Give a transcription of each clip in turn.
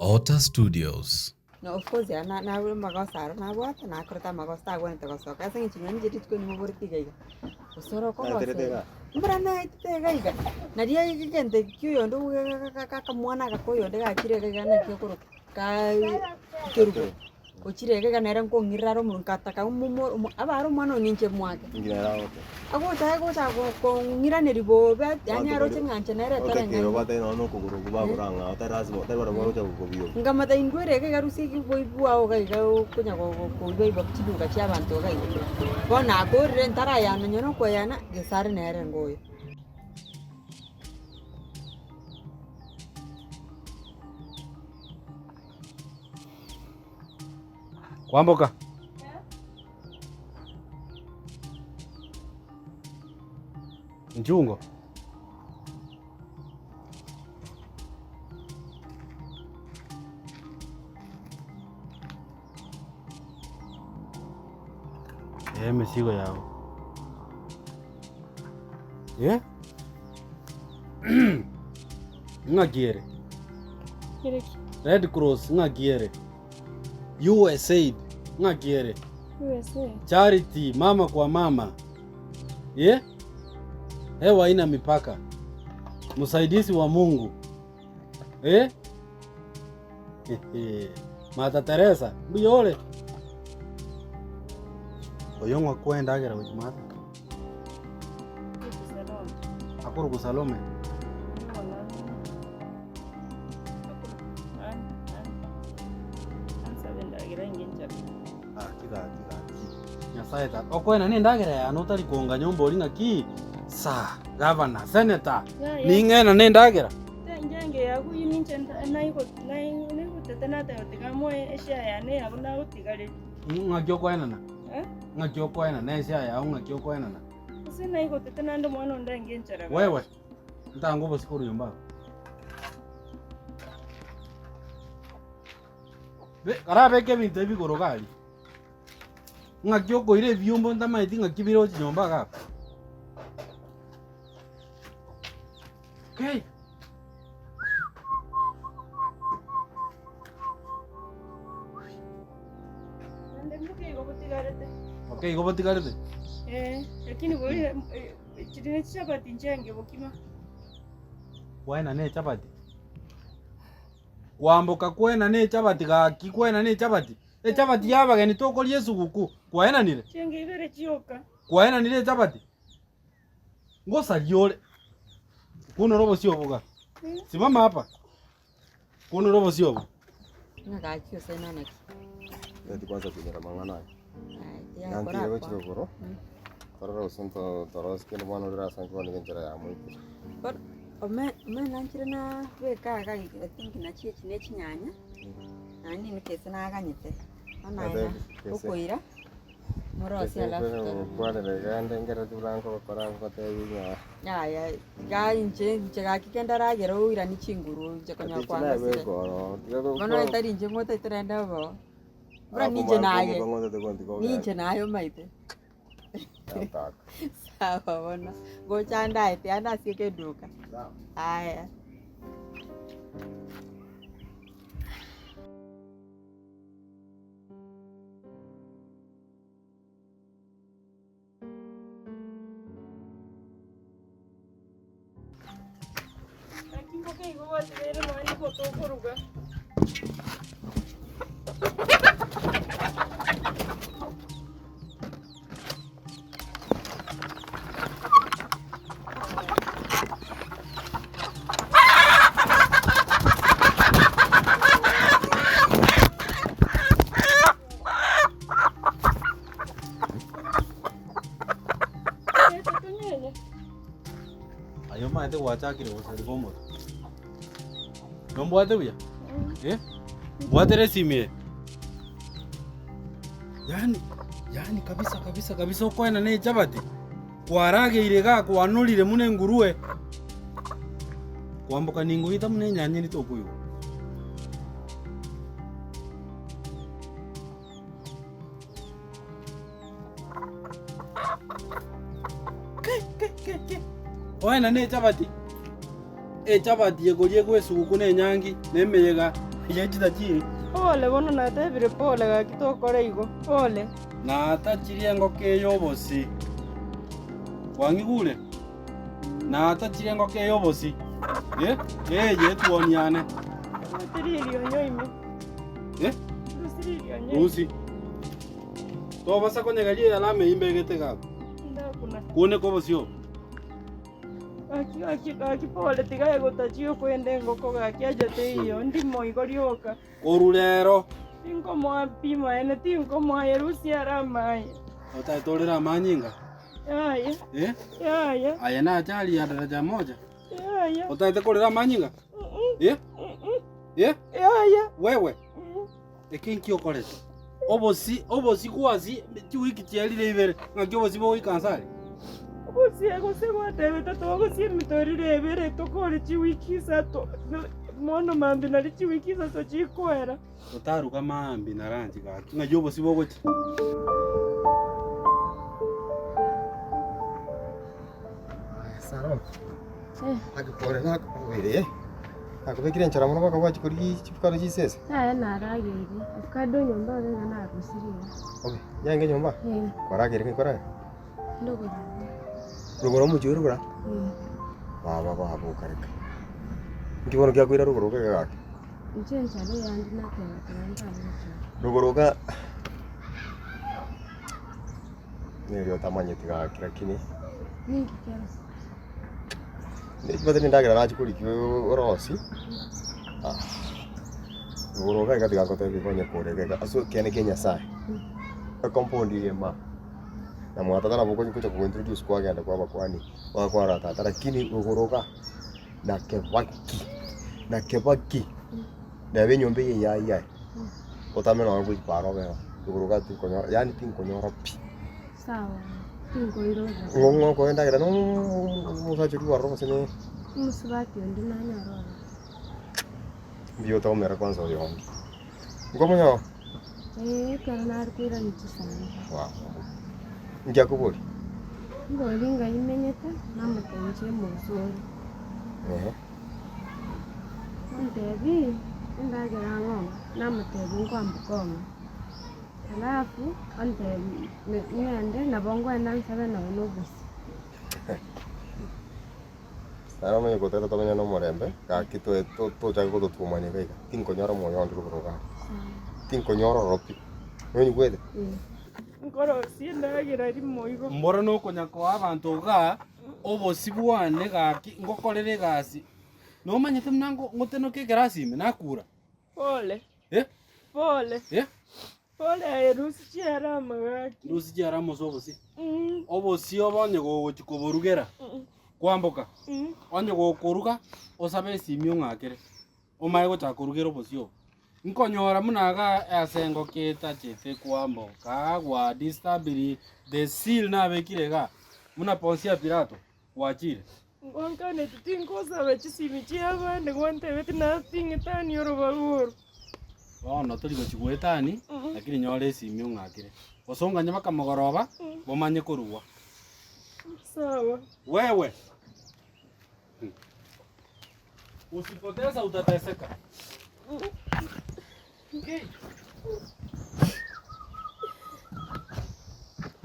Otter Studios. Na of course aya na nabure amagoso aro nabwate nakorete amagoso tagwenerete gosoka ase eng'encho nonye inche rituko erimo boreti iga iga, gose ore okogosera, mbura naetete iga iga, nario egento ekio oyonde akamwana aka ka oyonde gachire iga iga naki okoroka kaaa kerubo. Ochire iga iga nere nkong'irera are omonto nkataka momo abe are omwana oyo ninche mwake. Agocha aye gocha kong'iraneria bobe yaani aroche ng'a inche nere etara eng'aini. Nkamotebia indwere iga iga rusia oboibi bwao iga iga okonya koiba iba chiduka chia abanto iga iga. Bono nakorire ntarayana nonya na okoyana, gesare nere ngoyo. Kwamboka. Enchungo. Eh, emesigo yao. Eh? Ng'aki ere? Red Cross ng'aki ere? USAID ng'aki ere? USA. Charity mama kwa mama ye hewa haina mipaka msaidizi wa Mungu eh? Mata Teresa mbuya ore oyo ng'a kwendagera gochia Martha akorokwa Salome Gaki gaki gaki Nyasaye tata okoenana endagera yane otari konganya ombori ng'aki saa gavana senator ning'enane endagera. Ng'aki okoenana? Ng'aki okoenana eshare yao ng'aki okoenana? Wewe ntange obosiko korwa nyomba abwo. Karabeke ebinto ebi igoro iga aria, ng'aki okoira ebiombo ntamaeti ng'aki bire gochia nyomba iga abwo. Kei! Naende mboke igo botigarete. Boke igo botigarete? Eh, lakini bori eh, chiri ne chichabati nchenge bokima. Kwaena ne echabati? Kwamboka kwaena ne echabati gaki kwaena ne echabati? Echabati ya abageni tokoria esuguku, kwaenanire? Chenge ibere chioka. Kwaenanire echabati? Ngosaria ore. Kunora obosio obo iga. Simama hapa. Kunora obosio obo. Ng'a gaki gose nana ki. Tati kwanza kunyora mang'ana aya. Aye, Nantire yakora gochia akwa. rogoro, torore gose nto torosie kende bono rire ase bono nigo enchera yamoikire. Bono ome omena nanchire nabeka iga I think nachi echi ne chinyanya, naende ninki ase naganyete, bono aye na Gese. okoira. Morosie alafu tore. Gokwanera iga ande nkereti buna nkogokora ngotebi ng'a Yaya, iga inche inche gaki kende aragere oiranie chinguru inche konya Ati kwangasire. nabe koro, tiga Bono gokwana. etari inche ngotaete rende obo. Buna Alafu ninche mara naye, komoka ng'otete kontiga ogende. ninche naye omaete. Yataka. Sawa bono, ngocha ndaete ande ase ekeduka. Sawa. Aya. Naki mboka igo gwatigaire nonya nigo tokoruga. Aye omanyete gwachakire gosarigwa omote. Nombwate buya? Eh? Mbwatere esimi eye. Yaani, yaani kabisa kabisa kabisa okoena ne echabati. Kwarageire igaa kwanorire buna engurue. Kwamboka ningoita buna enyanya eri tokoigwa. Oena ne echabati, echabati ekoria egwa esuguku na enyangi na emeyega. Ye chitachiri. Pole bono natebire pole gaki tokora igo. Pole. Natachirie engoko eye obosi. Kwang'igure? Natachirie engoko eye obosi. Eh, eye etuoni yane. Rusirie erionyo ime. Eh? Rusirie erionyo ime. Rusi. Tobasa konyegeria eyalama eyio mbegete iga abwo. Ndakuna. Kuneka obosi obo. Gaki gaki gaki pole tiga egotachia okwenda engoko gaki acha teiyo ndimo igo rioka. Korwa rero. Tinkomoa pi maene tinkomoa aye rusia are amaye. Otaete orere amanyinga? Yaya. Eh? Yaya. Aye nache aria daraja moja? Yaya. Otaete korera amanyinga? Eh? Eh? Yaya. Wewe? Eke nki okorete? Obosi, obosi gwasi chiwiki chiarire ibere, ng'aki obosi bogoika nse aria? Obosie gose gwatebete togosia emitoriro ebere tokore chiwiki isato, bono mambia nario chiwiki isato chikoera. Otaruga mambia na lunch gaki, ng'ai obosie bogochia? Saro, akipore nakoboire, nakobekire enchera mono mpaka gwachia korigia chifukaro chisese. Yaya narageire, avocado nyomba iga iga narusirie iga. Obe, yange nyomba? Eh. Kwarageire ng'ai kwaragera? Ndogoro. Rogoro omochie ore rogoro aa? Eh. Baba baba okareka. Nki bono kiakoira rogoro iga gaki? Inche enchara eyande nateba tiga ntabe gochia. Rogoro iga neri otamanyeti gaki lakini Ninki kero? Nechibate nendagera nachia korigia orosie, rogoro iga iga tiga ngotebie konye kore iga iga ase ekeene kia Nyasaye, ecompound eye ime aa, na mwa tata nabo okonya gocha kogointroduce kwagenda kwabakwani, gwakwarora tata lakini rogoro iga, na kebaki, na kebaki, neba enyomba eye yaye aye, otame nonye goipara obe oo, rogoro iga tinkonyora yaani tinkonyora pi. Sawa, tinkoirora. Ng'o ng'o okoa endagera nomosacha oria ororo gose ne. Omosubati onde nanyore ororo. Mbuya otomera kwanza oyonde. Nkomonyoa? Ee, ekero nare koirania chisani. Wow. Inki akoboria? Mbori ng'ai menyete, namotebia inche omosori. Ehe. Ontebia, endagera ng'o? Namotebia nkwamboka ong'e. Alafu ontebie ng'ende nabo nkoenda nsabe nonya na obosie. Naro omanye goteta tomenye na omorembe, gaki toe tochake gototuomania iga iga, tinkonyora omoyo onde rogoro iga aria, tinkonyora ororo pi, nonyigwete? Nkorosia endagera rimo igo. Mboro nokonya koa abanto igaa obosie bwane gaki ngokorere egasi, nomanyete buna ngotenoka ekerasi ime nakura. Pole. Eh? Pole. Eh? Pole aye rusi chiarama gaki. Rusi chiarama ase obosie. Mm. Obosie obo onye gogochia koborugera, Mm. kwamboka, Mm. onye gokoruga, osabe esimi ong'akere, omanye gochaka korugera obosie obo. Nkonyora buna iga ase engoko etachete kwamboka, gwa disturbiri the seal nabekire igaa, buna Ponsia Pilato, gwachire. Ngwankaneti tinkosaba chisimi chi'abande gwantebeti nating'etanie orobaru oro. Bono tori gochia goetani, lakini nyora esimi ong'akere. Gose onganye mpaka mogoroba, bomanye korugwa. Sawa. Wewe usipotesa utateseka.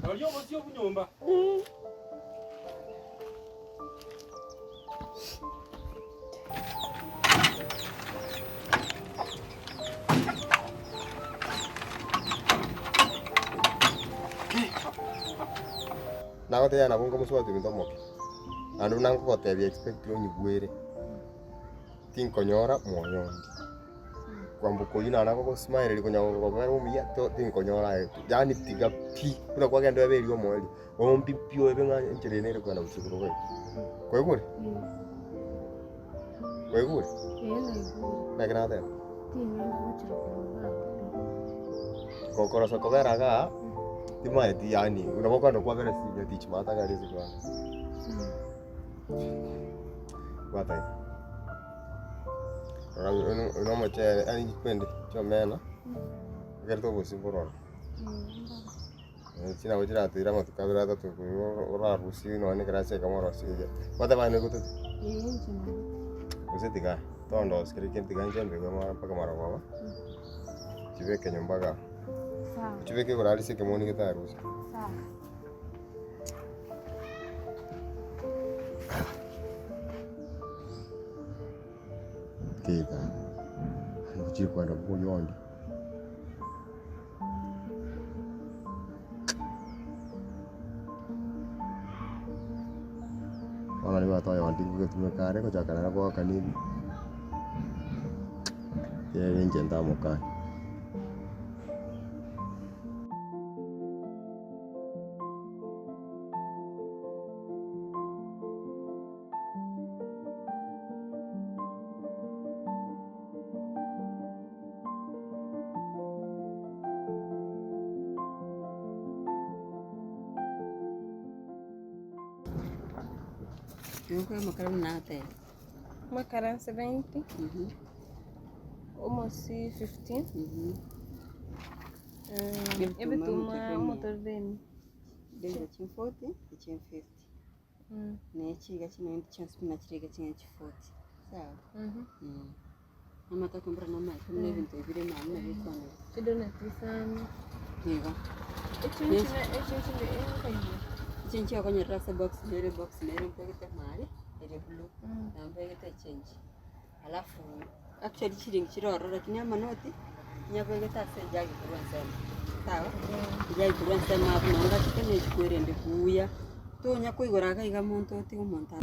Roria obosio bwa nyomba. Nagotebia nabo nkomosubati ominto omoke, naende buna nkogotebia expect onyigwere, tinkonyora moyo onde. Kwamboka oyio naro agogosmileria konya gokobera omuya to tinkonyora aye yaani tiga pi, buna kwagenda oebe erio omoerio, ombi pi oebe ng'a enchera eye nere kogenda gochia igoro iga. Kwaigure? Kwaigure? Ee naigure. Naki nateba? Ting'enda gochia korora pi. Gokorosa kobera igaa, timaeti yaani nabo okogenda kwabera senior teach maate agari ase ekiwanja. Bwata iga. Rora oyo oyo nomochere yaani chikwendi chiomena, ekero togosia bororo. Echi nabo chiratoire amatuko abere atato korwa orarusie nonye na ekerasi ekemo orosie iga. Gwateba aye noigotete? Gose tiga. Tondosi kere kende tiga inche mbegwe mara mpaka marogoba, chibeke nyomba igaa. Sawa. Chibeke igoro aria ase ekemoni getarusia. Sawa. Tiga, chiri kwenda bwoyia onde. Bono nigo toyondi ngogetumeka are gochaka nere goaka nibi, ere inche ntamokani. Amakara buna nateba. Amakara 70, omosi 15, Ebituma ebituma omotorere omotorere ime. Denga chin 40, chin 50. Ne chiga ching'ende chionsi buna chire iga ching'ende chiforty, sawa? Amatoke mbura namaete buna ebinto ebi bire mama nabio ekwanire. Chidonati isano. Igo. Echinchi na echinchi mbe enkaine. Echinchi okonyerera ase ebox nere ebox nere mpegete mare, ere blue, na mpegete echenji. Alafu actually chiringi chire ororo lakini amanoti nyabegete ase ejagi korwa ensemo, sawa? Ejagi korwa ensemo abwo nabo ngachete na echikwerende buya, tonya koigora iga iga monto otige omonto.